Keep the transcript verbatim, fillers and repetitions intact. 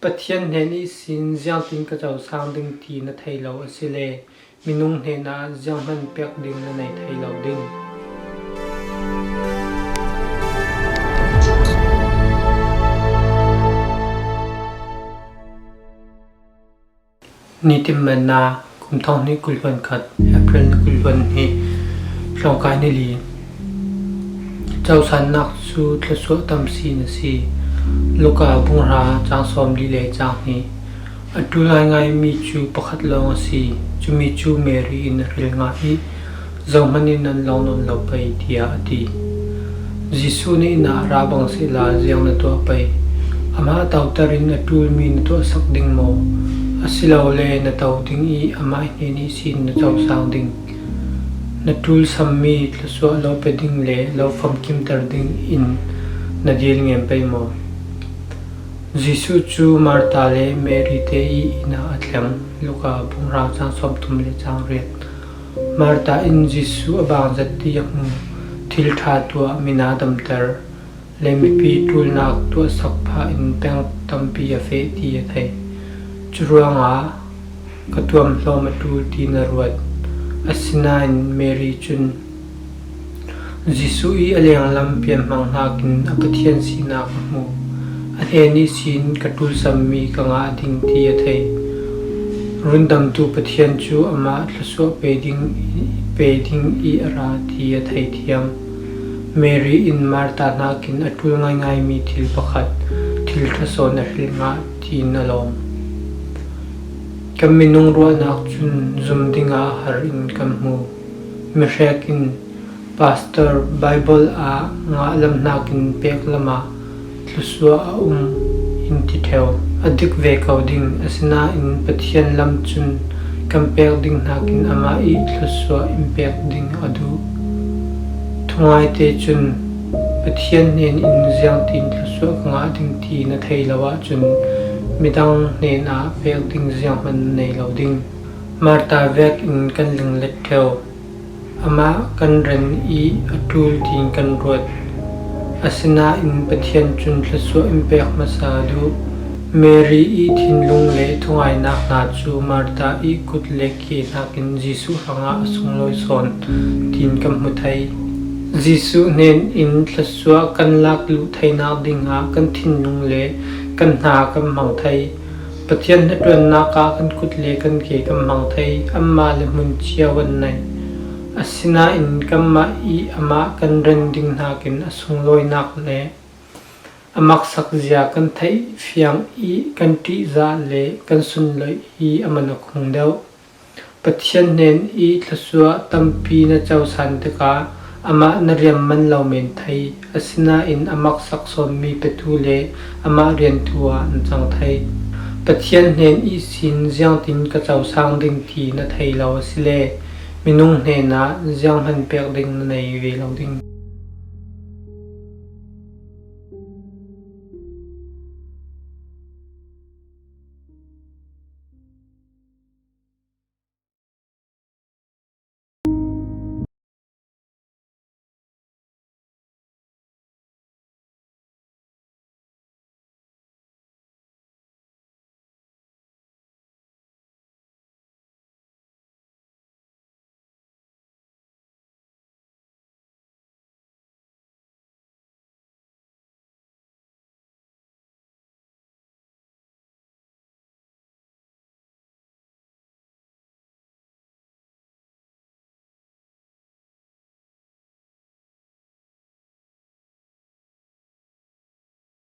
Pathian hnen ihsin ziangtin ka cosang ding ti na thei lo a si le, minung hnenah zianghman pek ding na nei thei lo ding. Nitin Manna, kum thong hnih kul hluan khat, April ni kul hluan hnih, tlawngkai ni li. Cosannak cu thluasuah tam sin a si. Luka bunghra cang sawm li le cang hnih. A ṭul ngaingaimi cu pakhat lawng a si. Cumi cu Mary in a hril ngah i, "Zohman in nan lawng nawn lo pei," tiah a ti. Jesuh nih, "Na ra bang sehla ziang na tuah pei? Amah toter in a ṭulmi na tuahsak ding maw? Asilole na to ding i amah hnen ihsin na cosang ding. Na ṭul sammi thluasuah lo pe ding le lo famkimter ding in na dil ngen pei maw?" Jesuh cu Martha le Mary te i inn ah a thleng. Luka bunghra cang sawmthum le cang riat. Martha in Jesuh a bang zat ti a hmu. Thil ṭha tuah, mina damter le mipi ṭulnak tuahsak phah in peng tampi a feh ti a thei. Curuangah ka tuamhlawm a ṭul tiin a ruat. Asinain Mary cun Jesuh i a lenglam pianhmang hnakin a Pathian sinak a hmu. A hnen ihsin ka ṭulsammi ka ngah ding ti a thei. Rundamtu Pathian cu amah thluasuah pe ding, pe ding i a ra ti a thei thiam. Mary in Martha hnakin a ṭul ngaingaimi thil pakhat, thil ṭha sawn a hril ngah tiin a lawm. Kan minung ruahnak cun zum dingah har in kan hmu. Mihrek in, "Pastor, Baibal ah ngah lam hnakin pek lamah thluasuah a um," in ti ṭheo. A dik ve ko ding, asinain Pathian lam cun kan pek ding hnakin amah i thluasuah in pek ding a duh. Thungaite cun Pathian hnen in ziangtin thluasuah ka ngah ding ti na thei lo ahcun midang hnenah pek ding zianghman na nei lo ding. Martha vekin kan linglet ṭheo. Amah kan ren i a ṭul tiin kan ruat. Asinain Pathian cun thluasuah in pek hmasa duh. Mary i thinlung le thungainak hna cu Martha i kut le ke hnakin Jesuh hrangah a sunglawi sawn tiin kan hmu thei. Jesuh hnen in thluasuah kan lak luh theinak dingah kan thinlung le kan hna kan hmang thei. Pathian hnaṭuannak ah kan kut le kan ke kan hmang thei. Anmah le hmun cio an nei. Asinain kanmah i amah kan ren ding hnakin a sunglawinak le a maksak zia kan theih fiang i kan ṭihzah le kan sunloih hi a man a khung deuh. Pathian hnen i thluasuah tampi na cosan tikah amah na rian man lo men thei, asinain a maksak sawnmi petu le amah riantu ah na cang thei. Pathian hnen ihsin ziangtin ka cosang ding ti na thei lo a si le minung hnenah zianghman pek ding na nei ve lo ding.